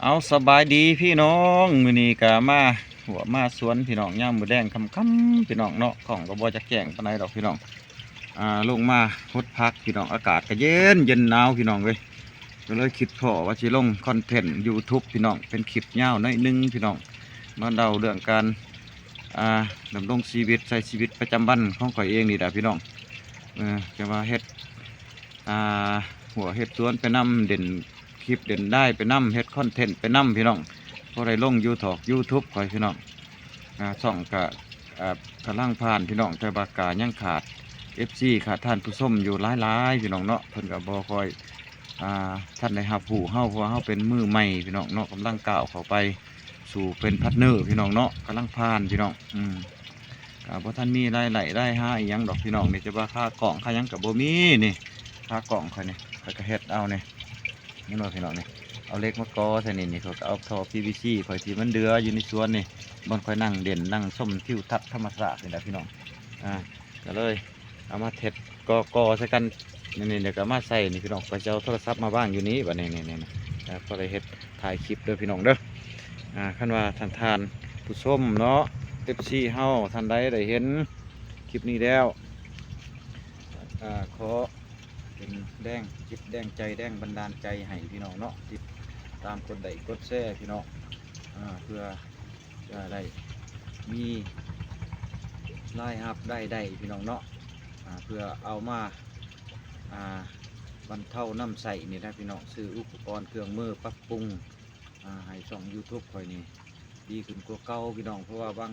ເອົາ ສະບາຍດີພີ່ນ້ອງ ມື້ນີ້ກະມາຫົວມາສວນພີ່ນ້ອງ ຍາມມື້ແລງຄ່ຳໆ ພີ່ນ້ອງເນາະ ກ້ອງກໍບໍ່ຈັກແຈ້ງປານໃດດອກພີ່ນ້ອງ ອ່າ ລົງມາຫົດຜັກພີ່ນ້ອງ ອາກາດກໍເຢັນ ເຢັນໜາວພີ່ນ້ອງເອີຍ ກໍເລີຍຄິດພໍ້ວ່າຊິລົງຄອນເທັນຢູທູບພີ່ນ້ອງ ເປັນຄລິບຍາວໜ້ອຍໜຶ່ງພີ່ນ້ອງ ມາເລົ່າເລື່ອງການ ອ່າ ດຳລົງຊີວິດ ໃຊ້ຊີວິດປະຈຳວັນຂອງຂ້ອຍເອງນີ້ແຫຼະພີ່ນ້ອງ ເອີ ຈະວ່າເຮັດ ອ່າ ຫົວເຮັດສວນໄປນຳ ເຫຼັ້ນຄລິບເຫຼັ້ນໄລຟ໌ໄປນຳ ເຮັດຄອນເທັນໄປນຳພີ່ນ້ອງ ພໍໄດ້ລົງຢູທອກຢູທູບຂ້ອຍພີ່ນ້ອງ ອ່າ ຊ່ອງກະ ອ່າ ກຳລັງຜ່ານພີ່ນ້ອງ ແຕ່ວ່າກະຍັງຂາດເອັຟຊີ ຂາດທ່ານຜູ້ຊົມຢູ່ຫຼາຍໆ ພີ່ນ້ອງເນາະ ເພິ່ນກະບໍ່ຄ່ອຍ ອ່າ ທັນໄດ້ຮັບຮູ້ເຮົາ ເພາະວ່າເຮົາເປັນມືໃໝ່ພີ່ນ້ອງເນາະ ກຳລັງກ້າວເຂົ້າໄປສູ່ເປັນພາດເນີພີ່ນ້ອງເນາະ ກຳລັງຜ່ານພີ່ນ້ອງ ອືມ ກະບໍ່ທັນມີລາຍໄດ້ລາຍຫາອີ່ຫຍັງດອກພີ່ນ້ອງ ນີ້ຈະວ່າຄາກ້ອງຄາຫຍັງກະບໍ່ມີນີ້ ຄາກ້ອງຂ້ອຍນີ້ ຂ້ອຍກະເຮັດເອົານີ້ ເຫັນບໍ່ພີ່ນ້ອງນີ້ ເອົາເຫຼັກມາກໍ່ໃສ່ນີ້ ນີ້ຂ້ອຍກະເອົາທໍ່ພີວີຊີຂ້ອຍທີ່ມັນເຫຼືອຢູ່ໃນສວນນີ້ ບ່ອນຂ້ອຍນັ່ງເຫຼັ້ນນັ່ງຊົມທິວທັດທຳມະຊາດນີ້ແຫຼະພີ່ນ້ອງ ອ່າ ກະເລີຍເອົາມາເຮັດກໍ່ໆໃສ່ກັນ ນີ້ໆ ແລ້ວກໍເອົາມາໃສ່ນີ້ພີ່ນ້ອງ ຂ້ອຍຈະເອົາໂທລະສັບມາວາງຢູ່ນີ້ ບາດນີ້ນີ້ໆ ອ່າ ພໍໄດ້ເຮັດຖ່າຍຄລິບເດີພີ່ນ້ອງເດີ ອ່າ ຄັນວ່າທ່ານໆ ຜູ້ຊົມເນາະ ເອັຟຊີ ເຮົາທ່ານໃດໄດ້ເຫັນຄລິບນີ້ແລ້ວ ອ່າ ຂໍເປັນແຮງຈິດແຮງໃຈ ແຮງບັນດານໃຈໃຫ້ພີ່ນ້ອງເນາະ ຕິດຕາມກົດໄລກົດແຊພີ່ນ້ອງ ອ່າ ເພື່ອ ຈະໄດ້ມີລາຍຮັບລາຍໄດ້ພີ່ນ້ອງເນາະ ອ່າ ເພື່ອເອົາມາ ອ່າ ບັນເທົານ້ຳໃຊ້ນີ້ນະພີ່ນ້ອງ ຊື້ອຸປະກອນເຄື່ອງມືປັບປຸງ ອ່າ ໃຫ້ຊ່ອງຢູທູບຂ້ອຍນີ້ດີຂຶ້ນກວ່າເກົ່າພີ່ນ້ອງ ເພາະວ່າບາງ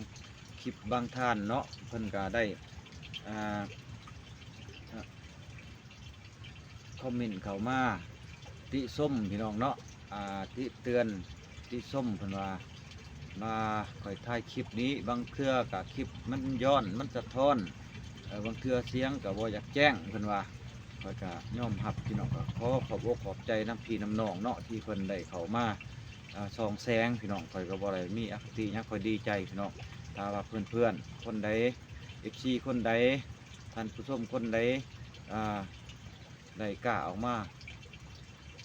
ຄລິບບາງທ່ານເນາະ ເພິ່ນກະໄດ້ ອ່າ ຄອມເມັນເຂົ້າມາຕິຊົມພີ່ນ້ອງເນາະ ອ່າ ຕິເຕືອນຕິຊົມເພິ່ນວ່າ ວ່າຂ້ອຍຖ່າຍຄລິບນີ້ ບາງເທື່ອກະຄລິບມັນຍ້ອນ ມັນສະທ້ອນ ເອີ ບາງເທື່ອສຽງກະບໍ່ຢາກແຈ້ງເພິ່ນວ່າ ຂ້ອຍກະຍອມຮັບພີ່ນ້ອງ ກະຂໍຂອບອົກຂອບໃຈນຳພີ່ນຳນ້ອງເນາະ ທີ່ເພິ່ນໄດ້ເຂົ້າມາ ອ່າ ສ່ອງແສງພີ່ນ້ອງ ຂ້ອຍກະບໍ່ໄດ້ມີອະຄະຕິຫຍັງ ຂ້ອຍດີໃຈພີ່ນ້ອງ ຖ້າວ່າເພື່ອນໆ ຄົນໃດ ເອັຟຊີ ຄົນໃດ ທ່ານຜູ້ຊົມຄົນໃດ ອ່າ ໄດ້ກ້າອອກມາ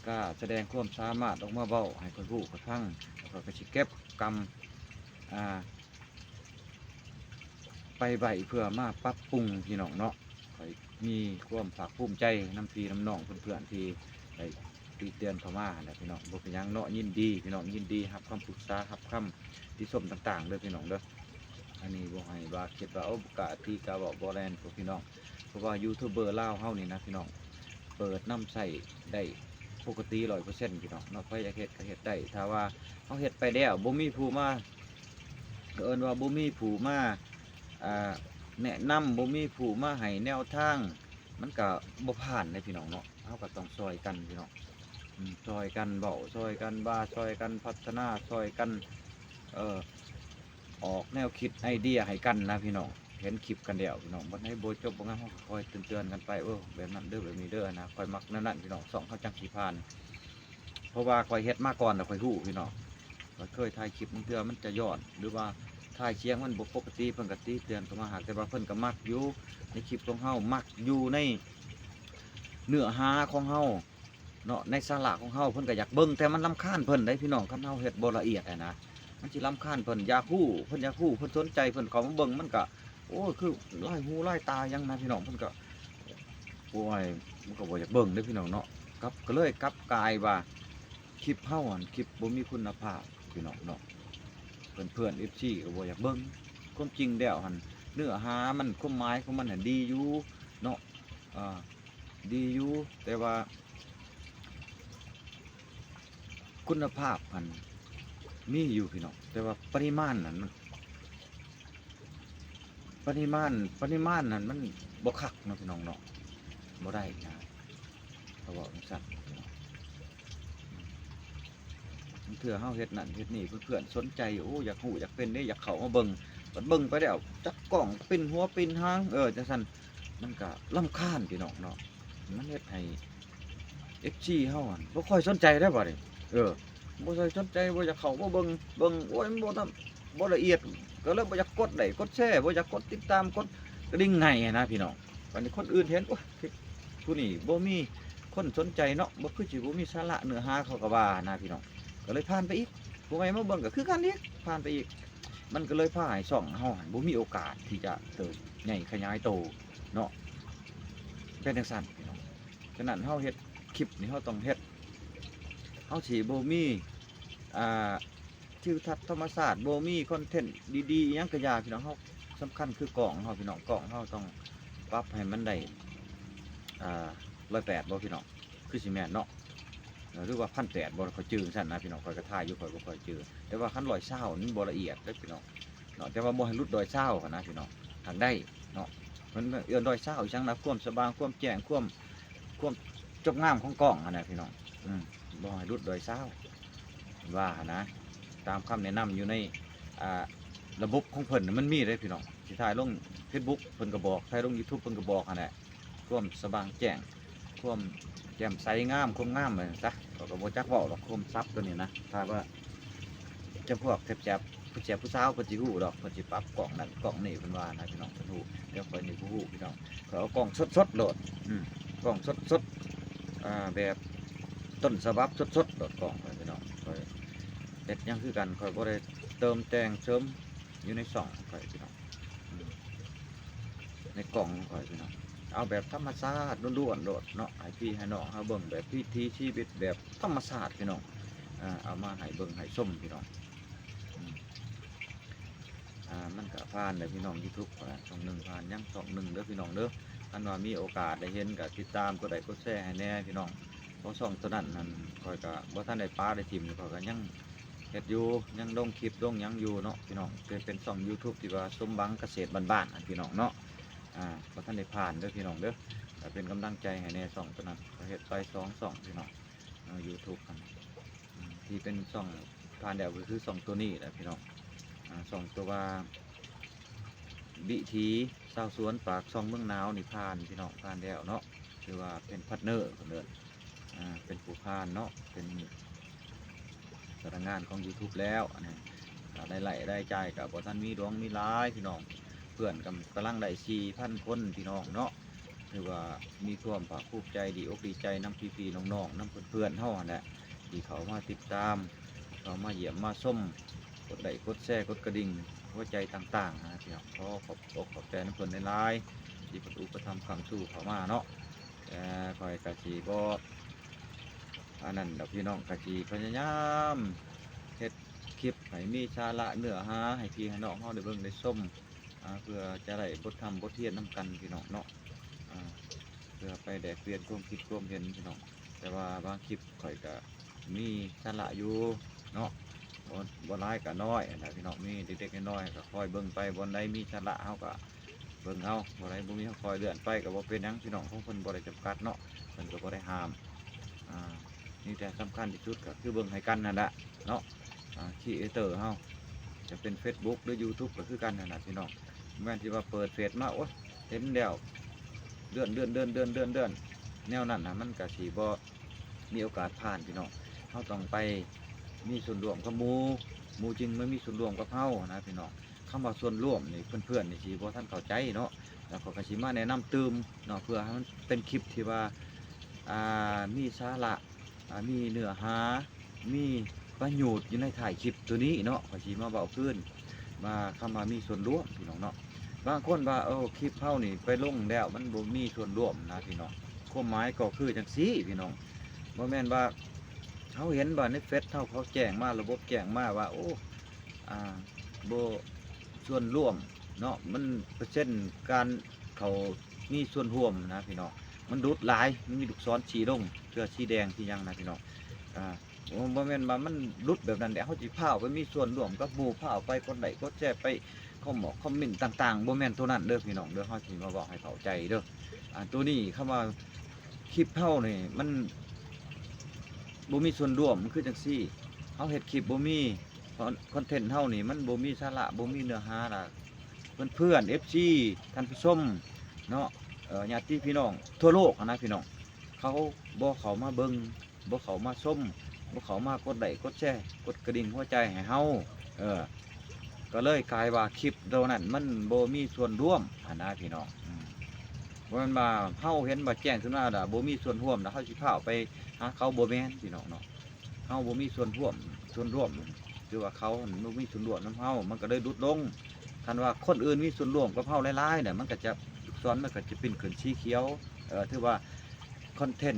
ກ້າສະແດງຄວາມສາມາດອອກມາເວົ້າໃຫ້ຂ້ອຍຮູ້ຂ້ອຍຟັງ ຂ້ອຍກໍຊິເກັບກຳ ອ່າ ໄປໄວ້ເພື່ອມາປັບປຸງພີ່ນ້ອງເນາະ ຂ້ອຍມີຄວາມພາກພູມໃຈນຳພີ່ນຳນ້ອງເພື່ອນໆ ທີ່ໄດ້ຕິເຕືອນເຂົ້າມາຫັ້ນແຫຼະພີ່ນ້ອງ ບໍ່ເປັນຫຍັງເນາະ ຍິນດີພີ່ນ້ອງ ຍິນດີຮັບຄຳປຶກສາ ຮັບຄຳຕິຊົມຕ່າງໆ ເດີພີ່ນ້ອງເດີ ອັນນີ້ບໍ່ໃຫ້ວ່າຄິດວ່າ ໂອ້ ກະຕິກະເວົ້າ ບໍ່ແມ່ນພວກພີ່ນ້ອງ ເພາະວ່າຢູທູບເບີລາວເຮົານີ້ນະພີ່ນ້ອງ ເປີດນຳໃຊ້ໄດ້ປົກກະຕິຮ້ອຍເປີເຊັນພີ່ນ້ອງເນາະ ໃຜຢາກເຮັດກະເຮັດໄດ້ ຖ້າວ່າເຮົາເຮັດໄປແລ້ວບໍ່ມີຜູ້ມາ ເອີ້ນວ່າບໍ່ມີຜູ້ມາ ອ່າ ແນະນຳ ບໍ່ມີຜູ້ມາໃຫ້ແນວທາງ ມັນກະບໍ່ຜ່ານເດ້ພີ່ນ້ອງເນາະ ເຮົາກະຕ້ອງຊ່ອຍກັນພີ່ນ້ອງ ອືມ ຊ່ອຍກັນເວົ້າ ຊ່ອຍກັນວ່າ ຊ່ອຍກັນພັດທະນາ ຊ່ອຍກັນ ເອີ ອອກແນວຄິດໄອເດຍໃຫ້ກັນນະພີ່ນ້ອງ ເຫັນຄລິບກັນແລ້ວພີ່ນ້ອງ ບັດໃດບໍ່ຈົບບໍ່ງາມ ເຮົາກໍຄ່ອຍເຕືອນໆກັນໄປ ເອີ ແບບນັ້ນເດີ ແບບນີ້ເດີນະ ຂ້ອຍມັກແນວນັ້ນພີ່ນ້ອງ ຊ່ອງເຮົາຈັ່ງຊິຜ່ານ ເພາະວ່າຂ້ອຍເຮັດມາກ່ອນແລ້ວຂ້ອຍຮູ້ພີ່ນ້ອງ ຂ້ອຍເຄີຍຖ່າຍຄລິບບາງເທື່ອມັນຈະຍ້ອນ ຫຼືວ່າຖ່າຍສຽງມັນບໍ່ປົກກະຕິ ເພິ່ນກໍຕິເຕືອນເຂົ້າມາ ຫາກແຕ່ວ່າເພິ່ນກໍມັກຢູ່ໃນຄລິບຂອງເຮົາ ມັກຢູ່ໃນເນື້ອຫາຂອງເຮົາ ເນາະ ໃນສາລະຂອງເຮົາ ເພິ່ນກໍຢາກເບິ່ງ ແຕ່ມັນລຳຄານເພິ່ນເດ້ພີ່ນ້ອງ ຄັນເຮົາເຮັດບໍ່ລະອຽດຫັ້ນນະ ມັນຊິລຳຄານເພິ່ນ ຢາກຮູ້ ເພິ່ນຢາກຮູ້ ເພິ່ນສົນໃຈ ເພິ່ນເຂົ້າມາເບິ່ງ ມັນກໍ ໂອ້ຍ ຄືລາຍຫູລາຍຕາຫຍັງນະພີ່ນ້ອງ ເພິ່ນກໍ ໂອ້ຍ ມັນກໍບໍ່ຢາກເບິ່ງເດ້ພີ່ນ້ອງເນາະ ກັບ ກໍເລີຍກັບກາຍວ່າ ຄລິບເຮົາຫັ້ນ ຄລິບບໍ່ມີຄຸນນະພາບພີ່ນ້ອງເນາະ ເພື່ອນໆ ເອັຟຊີ ກໍບໍ່ຢາກເບິ່ງ ຄວາມຈິງແລ້ວຫັ້ນ ເນື້ອຫາມັນ ຄວາມໝາຍຂອງມັນຫັ້ນດີຢູ່ເນາະ ອ່າ ດີຢູ່ ແຕ່ວ່າຄຸນນະພາບຫັ້ນມີຢູ່ພີ່ນ້ອງ ແຕ່ວ່າປະລິມານນັ້ນມັນ ປະລິມານ ປະລິມານນັ້ນມັນບໍ່ຄັກເນາະພີ່ນ້ອງເນາະ ບໍ່ໄດ້ນະ ເຂົາເວົ້າຈັ່ງຊັ້ນພີ່ນ້ອງ ບາງເທື່ອເຮົາເຮັດນັ້ນເຮັດນີ້ ເພື່ອນໆສົນໃຈ ໂອ້ ຢາກຮູ້ຢາກເປັນເດ້ ຢາກເຂົ້າມາເບິ່ງ ບັດເບິ່ງໄປແລ້ວ ຈັບກ້ອງປິ່ນຫົວປິ່ນຫາງ ເອີ ຈັ່ງຊັ້ນ ມັນກະລຳຄານພີ່ນ້ອງເນາະ ມັນເຮັດໃຫ້ ເອັຟຊີ ເຮົາຫັ້ນ ບໍ່ຄ່ອຍສົນໃຈໄດ໋ບັດນີ້ ເອີ ບໍ່ຄ່ອຍສົນໃຈ ບໍ່ຢາກເຂົ້າມາເບິ່ງ ເບິ່ງ ໂອ້ຍ ມັນບໍ່ ບໍ່ລະອຽດ ກໍເລີຍບໍ່ຢາກກົດໄລຄ໌ ກົດແຊ ບໍ່ຢາກກົດຕິດຕາມ ກົດກະດິ່ງໃຫ້ນະພີ່ນ້ອງ ບັດນີ້ຄົນອື່ນເຫັນ ໂອ້ຍ ຜູ້ນີ້ບໍ່ມີຄົນສົນໃຈເນາະ ບໍ່ ຄືຊິບໍ່ມີສາລະເນື້ອຫາ ເຂົາກໍວ່ານະພີ່ນ້ອງ ກໍເລີຍຜ່ານໄປອີກ ຜູ້ໃໝ່ມາເບິ່ງກໍຄືກັນອີກ ຜ່ານໄປອີກ ມັນກໍເລີຍພາໃຫ້ຊ່ອງເຮົາຫັ້ນບໍ່ມີໂອກາດທີ່ຈະເຕີບໃຫຍ່ຂະຫຍາຍໂຕເນາະ ເປັນຈັ່ງຊັ້ນພີ່ນ້ອງ. ສະນັ້ນເຮົາເຮັດຄລິບນີ້ ເຮົາຕ້ອງເຮັດ ເຮົາຊິບໍ່ມີ ອ່າ ທິວທັດທຳມະຊາດ ບໍ່ມີຄອນເທັນດີໆ ອີ່ຫຍັງກໍຢ່າພີ່ນ້ອງ. ເຮົາ ສຳຄັນຄືກ້ອງເຮົາພີ່ນ້ອງ ກ້ອງເຮົາຕ້ອງປັບໃຫ້ມັນໄດ້ ອ່າ ຮ້ອຍແປດ ບໍ່ພີ່ນ້ອງ ຄືຊິແມ່ນເນາະ ຫຼືວ່າ ພັນແປດ ບໍ່ ຂ້ອຍຈື່ຊັ້ນນະພີ່ນ້ອງ. ຂ້ອຍກໍຖ່າຍຢູ່ ຂ້ອຍບໍ່ຄ່ອຍຈື່ ແຕ່ວ່າຄັນ ຮ້ອຍຊາວ ມັນບໍ່ລະອຽດເດ້ພີ່ນ້ອງເນາະ ແຕ່ວ່າບໍ່ໃຫ້ຫຼຸດ ຮ້ອຍຊາວ ຫັ້ນນະພີ່ນ້ອງ ຫາກໄດ້ເນາະ. ມັນເອີ້ນ ຮ້ອຍຊາວ ອີ່ຫຍັງນະ ຄວາມສະຫວ່າງ ຄວາມແຈ້ງ ຄວາມ ຄວາມຈົບງາມຂອງກ້ອງຫັ້ນນະພີ່ນ້ອງ. ອືມ ບໍ່ໃຫ້ຫຼຸດ ຮ້ອຍຊາວ ເພິ່ນວ່າຫັ້ນນະ ຕາມຄຳແນະນຳຢູ່ໃນ ອ່າ ລະບົບຂອງເພິ່ນມັນມີເດ້ພີ່ນ້ອງ. ຊິຖ່າຍລົງເຟສບຸກເພິ່ນກໍບອກ ຖ່າຍລົງຢູທູບເພິ່ນກໍບອກຫັ້ນແຫຼະ ຄວາມສະຫວ່າງແຈ້ງ ຄວາມແຈ່ມໃສງາມ ຄວາມງາມວ່າຊັ້ນຊະ. ຂ້ອຍກໍບໍ່ຈັກເວົ້າດອກ ຄວາມສັບໂຕນີ້ນະ ຖ້າວ່າຈຳພວກແຊບໆ ຜູ້ແຊບຜູ້ສາວເພິ່ນຊິຮູ້ດອກ ເພິ່ນຊິປັບກ້ອງນັ້ນກ້ອງນີ້ ເພິ່ນວ່ານະພີ່ນ້ອງ ເພິ່ນຮູ້. ແຕ່ຂ້ອຍນີ້ບໍ່ຮູ້ພີ່ນ້ອງ ຂ້ອຍເອົາກ້ອງສົດໆໂລດ ອືມ ກ້ອງສົດໆ ອ່າ ແບບຕົ້ນສະບັບສົດໆໂລດ ກ້ອງຂ້ອຍພີ່ນ້ອງ. ຂ້ອຍເຮັດຫຍັງຄືກັນ ຂ້ອຍບໍ່ໄດ້ເຕີມແຕ່ງເສີມຢູ່ໃນຊ່ອງຂອງຂ້ອຍພີ່ນ້ອງ ອືມ ໃນກ້ອງຂອງຂ້ອຍພີ່ນ້ອງ ເອົາແບບທຳມະຊາດລ້ວນໆໂລດເນາະ ໃຫ້ພີ່ໃຫ້ນ້ອງເຮົາເບິ່ງແບບວິຖີຊີວິດແບບທຳມະຊາດພີ່ນ້ອງ. ອ່າ ເອົາມາໃຫ້ເບິ່ງໃຫ້ຊົມພີ່ນ້ອງ ອືມ ອ່າ ມັນກະຜ່ານເດີພີ່ນ້ອງ ຢູທູບຂ້ອຍຊ່ອງໜຶ່ງ ຜ່ານຍັງຊ່ອງໜຶ່ງເດີພີ່ນ້ອງເດີ. ຄັນວ່າມີໂອກາດໄດ້ເຫັນກໍຕິດຕາມ ກົດໄລ້ກົດແຊໃຫ້ແດ່ພີ່ນ້ອງ ເພາະຊ່ອງໂຕນັ້ນຫັ້ນ ຂ້ອຍກໍບໍ່ທັນໄດ້ປະໄດ້ຖິ້ມ ຂ້ອຍກໍຍັງເຮັດຢູ່ ຍັງລົງຄລິບລົງຫຍັງຢູ່ເນາະພີ່ນ້ອງ. ເປັນ ເປັນຊ່ອງຢູທູບທີ່ວ່າສົມຫວັງກະເສດບ້ານໆຫັ້ນພີ່ນ້ອງເນາະ ອ່າ ບໍ່ທັນໄດ້ຜ່ານເດີພີ່ນ້ອງເດີ. ກໍເປັນກຳລັງໃຈໃຫ້ແດ່ ຊ່ອງໂຕນັ້ນ ຂ້ອຍເຮັດໄປສອງຊ່ອງພີ່ນ້ອງ ເນາະ ຢູທູບຫັ້ນ ອືມ ທີ່ເປັນຊ່ອງຜ່ານແລ້ວກໍຄືຊ່ອງໂຕນີ້ແຫຼະພີ່ນ້ອງ ອ່າ ຊ່ອງໂຕວ່າວິຖີຊາວສວນປາກຊ່ອງເມືອງໜາວນີ້ຜ່ານພີ່ນ້ອງ ຜ່ານແລ້ວເນາະ ຖືວ່າເປັນພາດເນີເພິ່ນເອີ້ນ ອ່າ ເປັນຜູ້ຜ່ານເນາະ ເປັນພະນັກງານຂອງຢູທູບແລ້ວ. ອັນນີ້ ອ່າ ລາຍໄດ້ລາຍຈ່າຍກໍບໍ່ທັນມີຫຼວງມີຫຼາຍພີ່ນ້ອງ ເພື່ອນກໍກຳລັງໄດ້ສີ່ພັນຄົນພີ່ນ້ອງເນາະ. ຖືວ່າມີຄວາມພາກພູມໃຈ ດີອົກດີໃຈນຳພີ່ໆນ້ອງໆ ນຳເພື່ອນໆເຮົາຫັ້ນແຫຼະ ທີ່ເຂົ້າມາຕິດຕາມ ເຂົ້າມາຢ້ຽມມາຊົມ ກົດໄລ້ກົດແຊ ກົດກະດິ່ງ ຫົວໃຈຕ່າງໆນະພີ່ນ້ອງ. ຂໍຂອບອົກຂອບໃຈນຳເພິ່ນຫຼາຍໆ ທີ່ເພິ່ນອຸປະຖຳຄ້ຳຊູເຂົ້າມາເນາະ. ແຕ່ຂ້ອຍກະຊິບໍ່ອັນນັ້ນດອກພີ່ນ້ອງ ກະຊິພະຍາຍາມເຮັດຄລິບໃຫ້ມີສາລະເນື້ອຫາ ໃຫ້ພີ່ໃຫ້ນ້ອງເຮົາໄດ້ເບິ່ງໄດ້ຊົມ ອ່າ ເພື່ອຈະໄດ້ບົດທຳບົດຮຽນນຳກັນພີ່ນ້ອງເນາະ ອ່າ ເພື່ອໄປແລກປ່ຽນຄວາມຄິດຄວາມເຫັນພີ່ນ້ອງ. ແຕ່ວ່າບາງຄລິບຂ້ອຍກະມີສາລະຢູ່ເນາະ ບໍ່ ບໍ່ຫຼາຍກະນ້ອຍຫັ້ນນະພີ່ນ້ອງ. ມີເລັກໆນ້ອຍໆ ກະຄອຍເບິ່ງໄປ ບ່ອນໃດມີສາລະເຮົາກະເບິ່ງເອົາ ບ່ອນໃດບໍ່ມີເຮົາຄອຍເລື່ອນໄປ ກະບໍ່ເປັນຫຍັງພີ່ນ້ອງ ຂອງເພິ່ນບໍ່ໄດ້ຈຳກັດເນາະ ເພິ່ນກະບໍ່ໄດ້ຫ້າມ. ອ່າ ມີແຕ່ສຳຄັນທີ່ສຸດກະຄືເບິ່ງໃຫ້ກັນຫັ້ນລະເນາະ ອ່າ ຄຣີເອເຕີເຮົາ ຈະເປັນເຟສບຸກ ຫຼື ຢູທູບ ກໍຄືກັນຫັ້ນນະພີ່ນ້ອງ. ບໍ່ແມ່ນຊິວ່າເປີດເຟສມາ ໂອ້ຍ ເຫັນແລ້ວເລື່ອນໆໆໆໆ ແນວນັ້ນນະ ມັນກະຊິບໍ່ມີໂອກາດຜ່ານພີ່ນ້ອງ. ເຮົາຕ້ອງໄປມີສ່ວນຮ່ວມກັບໝູ່ ໝູ່ຈຶ່ງມາມີສ່ວນຮ່ວມກັບເຮົານະພີ່ນ້ອງ. ຄຳວ່າສ່ວນຮ່ວມນີ້ ເພື່ອນໆນີ້ຊິບໍ່ທັນເຂົ້າໃຈເນາະ ແລ້ວຂ້ອຍກໍຊິມາແນະນຳຕື່ມເນາະ ເພື່ອໃຫ້ມັນເປັນຄລິບທີ່ວ່າ ອ່າ ມີສາລະ ອ່າ ມີເນື້ອຫາ ມີປະໂຫຍດຢູ່ໃນທ້າຍຄລິບໂຕນີ້ເນາະ. ຂ້ອຍຊິມາເວົ້າຄືນວ່າ ຄຳວ່າມີສ່ວນຮ່ວມພີ່ນ້ອງເນາະ ບາງຄົນວ່າ ເອີ ຄລິບເຮົານີ້ໄປລົງແລ້ວມັນບໍ່ມີສ່ວນຮ່ວມນະພີ່ນ້ອງ. ຄວາມໝາຍກໍຄືຈັ່ງຊີ້ພີ່ນ້ອງ ບໍ່ແມ່ນວ່າເຮົາເຫັນວ່າໃນເຟສເຮົາ ເຂົາແຈ້ງມາ ລະບົບແຈ້ງມາວ່າ ໂອ້ ອ່າ ບໍ່ ສ່ວນຮ່ວມເນາະ ມັນເປີເຊັນການເຂົ້າມີສ່ວນຮ່ວມນະພີ່ນ້ອງ ມັນຫຼຸດຫຼາຍ ມັນມີລູກສອນຊີ້ລົງ ເທື່ອຊີ້ແດງຊີ້ຫຍັງນະພີ່ນ້ອງ. ອ່າ ບໍ່ແມ່ນວ່າມັນຫຼຸດແບບນັ້ນເດ້ ເຮົາຊິພາວໄປມີສ່ວນຮ່ວມກັບໝູ່ ພາວໄປກົດໄລ້ກົດແຊ ໄປຄອມເມົ້ນຕ່າງໆ ບໍ່ແມ່ນໂຕນັ້ນເດີພີ່ນ້ອງເດີ. ເຮົາຊິມາເວົ້າໃຫ້ເຂົ້າໃຈເດີ ອ່າ ໂຕນີ້ຄຳວ່າຄລິບເຮົານີ້ມັນ ບໍ່ມີສ່ວນຮ່ວມ ມັນຄືຈັ່ງຊີ້ ເຮົາເຮັດຄລິບບໍ່ມີ ຄອນ ຄອນເທັນເຮົານີ້ມັນບໍ່ມີສາລະ ບໍ່ມີເນື້ອຫາລະ ເພື່ອນໆ ເອັຟຊີ ທ່ານຜູ້ຊົມເນາະ ເອີ ຍາດຕິພີ່ນ້ອງທົ່ວໂລກຫັ້ນນະພີ່ນ້ອງ ເຂົາບໍ່ເຂົ້າມາເບິ່ງ ບໍ່ເຂົ້າມາຊົມ ບໍ່ເຂົ້າມາກົດໄລ້ກົດແຊ ກົດກະດິ່ງຫົວໃຈໃຫ້ເຮົາ ເອີ ກໍເລີຍກາຍວ່າຄລິບໂຕນັ້ນມັນບໍ່ມີສ່ວນຮ່ວມຫັ້ນນະພີ່ນ້ອງ. ອືມ ບໍ່ແມ່ນວ່າເຮົາເຫັນວ່າແຈ້ງຂຶ້ນມາລະບໍ່ມີສ່ວນຮ່ວມລະເຮົາຊິພາວໄປຫາເຂົາ ບໍ່ແມ່ນພີ່ນ້ອງເນາະ. ເຮົາບໍ່ມີສ່ວນຮ່ວມ ສ່ວນຮ່ວມ ຄືວ່າເຂົາຫັ້ນບໍ່ມີສ່ວນຮ່ວມນຳເຮົາ ມັນກໍເລີຍຫຼຸດລົງ. ຄັນວ່າຄົນອື່ນມີສ່ວນຮ່ວມກັບເຮົາຫຼາຍໆ ນີ້ ມັນກໍຈະ ລູກສອນມັນກໍຈະປິ່ນຂຶ້ນສີຂຽວ. ເອີ ຖືວ່າຄອນເທັນ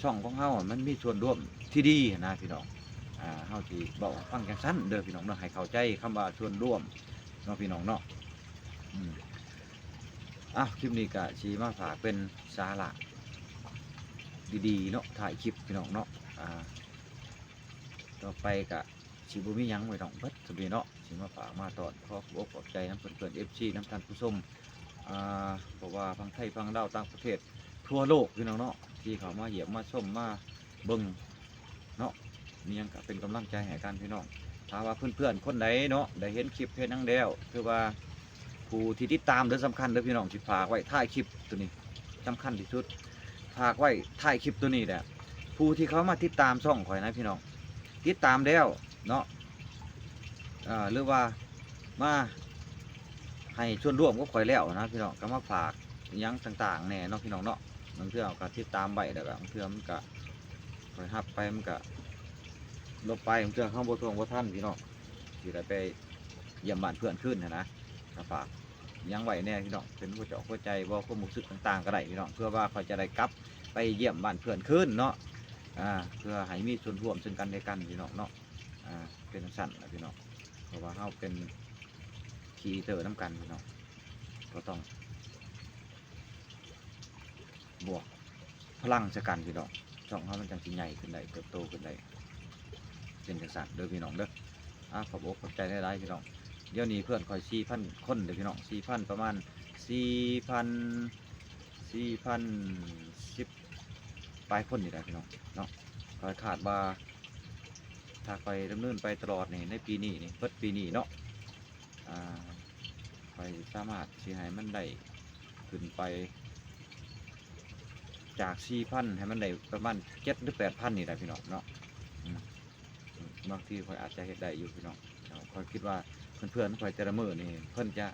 ຊ່ອງຂອງເຮົາມັນມີສ່ວນຮ່ວມທີ່ດີນະພີ່ນ້ອງ. ອ່າ ເຮົາຊິເວົ້າໃຫ້ຟັງຈັ່ງຊັ້ນເດີພີ່ນ້ອງເນາະ ໃຫ້ເຂົ້າໃຈຄຳວ່າສ່ວນຮ່ວມເນາະພີ່ນ້ອງເນາະ. ອືມ ອ້າວ ຄລິບນີ້ກະຊິມາຝາກເປັນສາລະດີໆເນາະ ທ້າຍຄລິບພີ່ນ້ອງເນາະ. ອ່າ ຕໍ່ໄປກະຊິບໍ່ມີຫຍັງພີ່ນ້ອງ ເບິດສ່ຳນີ້ເນາະ ຊິມາຝາກມາຕ້ອນ ຂໍຂອບອົກຂອບໃຈນຳເພື່ອນໆ ເອັຟຊີ ນຳທ່ານຜູ້ຊົມ ອ່າ ບໍ່ວ່າຝັ່ງໄທ ຝັ່ງລາວ ຕ່າງປະເທດ ທົ່ວໂລກພີ່ນ້ອງເນາະ ທີ່ເຂົ້າມາຢ້ຽມມາຊົມມາເບິ່ງເນາະ. ມີຫຍັງກະເປັນກຳລັງໃຈໃຫ້ກັນພີ່ນ້ອງ. ຖ້າວ່າເພື່ອນໆຄົນໃດເນາະ ໄດ້ເຫັນຄລິບເຮັດຫຍັງແລ້ວ ຖືວ່າຜູ້ທີ່ຕິດຕາມເດີ ສຳຄັນເດີພີ່ນ້ອງ ຊິຝາກໄວ້ທ້າຍຄລິບໂຕນີ້ ສຳຄັນທີ່ສຸດ ຝາກໄວ້ທ້າຍຄລິບໂຕນີ້ແຫຼະ. ຜູ້ທີ່ເຂົ້າມາຕິດຕາມຊ່ອງຂ້ອຍນະພີ່ນ້ອງ ຕິດຕາມແລ້ວເນາະ ເອີ ຫຼືວ່າມາໃຫ້ສ່ວນຮ່ວມກັບຂ້ອຍແລ້ວນະພີ່ນ້ອງ ກໍມາຝາກຫຍັງຕ່າງໆແດ່ເນາະພີ່ນ້ອງເນາະ. ບາງເທື່ອເຮົາກໍຕິດຕາມໄວ້ ແລ້ວກໍບາງເທື່ອມັນກໍ ຂ້ອຍຮັບໄປມັນກໍລົບໄປ ບາງເທື່ອເຮົາບໍ່ທວງບໍ່ທັນພີ່ນ້ອງ ຊິໄດ້ໄປຢ້ຽມບ້ານເພື່ອນຄືນຫັ້ນນະ. ກໍຝາກຫຍັງໄວ້ແດ່ພີ່ນ້ອງ ເປັນຫົວເຈາະຫົວໃຈບໍ່ ຄວາມຮູ້ສຶກຕ່າງໆກໍໄດ້ພີ່ນ້ອງ ເພື່ອວ່າຂ້ອຍຈະໄດ້ກັບໄປຢ້ຽມບ້ານເພື່ອນຄືນເນາະ. ອ່າ ເພື່ອໃຫ້ມີສ່ວນຮ່ວມເຊິ່ງກັນແລະກັນພີ່ນ້ອງເນາະ. ອ່າ ເປັນຈັ່ງຊັ້ນລະພີ່ນ້ອງ ເພາະວ່າເຮົາເປັນຄຣີເອເຕີນຳກັນພີ່ນ້ອງ ກໍຕ້ອງບວກພະລັງໃສ່ກັນພີ່ນ້ອງ ຊ່ອງເຮົາມັນຈັ່ງຊິໃຫຍ່ຂຶ້ນໄດ້ ເຕີບໂຕຂຶ້ນໄດ້ ເປັນຈັ່ງຊັ້ນເດີພີ່ນ້ອງເດີ. ອ່າ ຂອບອົກຂອບໃຈຫຼາຍໆພີ່ນ້ອງ. ດຽວນີ້ເພື່ອນຂ້ອຍສີ່ພັນຄົນເດີພີ່ນ້ອງ ສີ່ພັນ ປະມານສີ່ພັນ ສີ່ພັນສິບປາຍຄົນນີ້ແຫຼະພີ່ນ້ອງເນາະ. ຂ້ອຍຄາດວ່າຖ້າຂ້ອຍດຳເນີນໄປຕະຫຼອດນີ້ ໃນປີນີ້ນີ້ ເບິດປີນີ້ເນາະ ອ່າ ຂ້ອຍສາມາດຊິໃຫ້ມັນໄດ້ຂຶ້ນໄປຈາກສີ່ພັນ ໃຫ້ມັນໄດ້ປະມານເຈັດຫຼືແປດພັນນີ້ແຫຼະພີ່ນ້ອງເນາະ. ອືມ ບາງທີຂ້ອຍອາດຈະເຮັດໄດ້ຢູ່ພີ່ນ້ອງ. ຂ້ອຍຄິດວ່າເພື່ອນໆຂ້ອຍແຕ່ລະມື້ນີ້ ເພິ່ນຈະ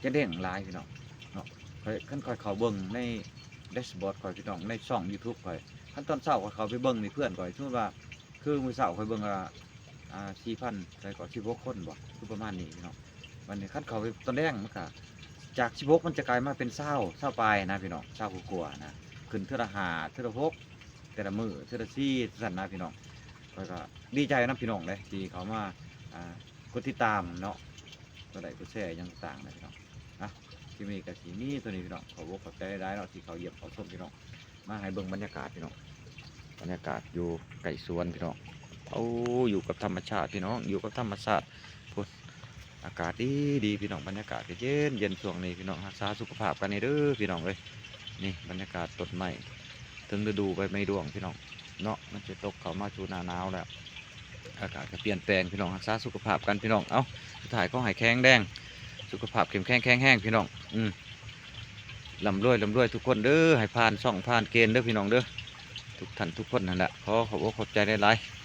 ຈະເດ້ງຫຼາຍພີ່ນ້ອງເນາະ. ຂ້ອຍ ຄັນຂ້ອຍເຂົ້າເບິ່ງໃນແດັຊບອດຂ້ອຍພີ່ນ້ອງ ໃນຊ່ອງຢູທູບຂ້ອຍ ຄັນຕອນເຊົ້າຂ້ອຍເຂົ້າໄປເບິ່ງນີ້ ເພື່ອນຂ້ອຍ ສົມມຸດວ່າ ຄືມື້ເຊົ້າຂ້ອຍເບິ່ງວ່າ ອ່າ ສີ່ພັນ ເທົ່າໃດກໍ ສິບຫົກຄົນບໍ ຄືປະມານນີ້ພີ່ນ້ອງ. ບັດນີ້ຄັນເຂົ້າໄປຕອນແລງ ມັນກະຈາກສິບຫົກ ມັນຈະກາຍມາເປັນຊາວ ຊາວປາຍນະພີ່ນ້ອງ ຊາວກວ່າໆນະ ຂຶ້ນເທື່ອລະຫ້າ ເທື່ອລະຫົກ ແຕ່ລະມື້ເທື່ອລະສີ່ ຈັ່ງຊັ້ນນະພີ່ນ້ອງ. ຂ້ອຍກໍດີໃຈນຳພີ່ນ້ອງເດ້ ທີ່ເຂົ້າມາ ອ່າ ກົດຕິດຕາມເນາະ ກົດໄລກົດແຊຫຍັງຕ່າງໆນະພີ່ນ້ອງ. ອ່ະ ຄລິບນີ້ກໍຊິມີເທົ່ານີ້ພີ່ນ້ອງ ຂອບອົກຂອບໃຈຫຼາຍໆເນາະ ທີ່ເຂົ້າຢ້ຽມເຂົ້າຊົມພີ່ນ້ອງ. ມາໃຫ້ເບິ່ງບັນຍາກາດພີ່ນ້ອງ ບັນຍາກາດຢູ່ໃກ້ສວນພີ່ນ້ອງ. ໂອ້ ຢູ່ກັບທຳມະຊາດພີ່ນ້ອງ ຢູ່ກັບທຳມະຊາດພຸ້ນ. ອາກາດດີໆພີ່ນ້ອງ ບັນຍາກາດກໍເຢັນໆ ຊ່ວງນີ້ພີ່ນ້ອງ ຮັກສາສຸຂະພາບກັນແດ່ເດີພີ່ນ້ອງເອີຍ. ນີ້ບັນຍາກາດຕົ້ນໄມ້ ເຖິງລະດູໃບໄມ້ຮ່ວງພີ່ນ້ອງເນາະ ມັນຊິຕົກເຂົ້າມາສູ່ໜ້າໜາວແລ້ວ ອາກາດກໍປ່ຽນແປງພີ່ນ້ອງ ຮັກສາສຸຂະພາບກັນພີ່ນ້ອງ. ເອົ້າ ສຸດທ້າຍຂໍໃຫ້ແຂງແຮງ ສຸຂະພາບເຂັ້ມແຂງແຂງແຮງພີ່ນ້ອງ. ອືມ ລ່ຳລວຍ ລ່ຳລວຍທຸກຄົນເດີ ໃຫ້ຜ່ານຊ່ອງຜ່ານເກນເດີພີ່ນ້ອງເດີ ທຸກທ່ານທຸກຄົນຫັ້ນແຫຼະ. ຂໍຂອບອົກຂອບໃຈຫຼາຍໆ.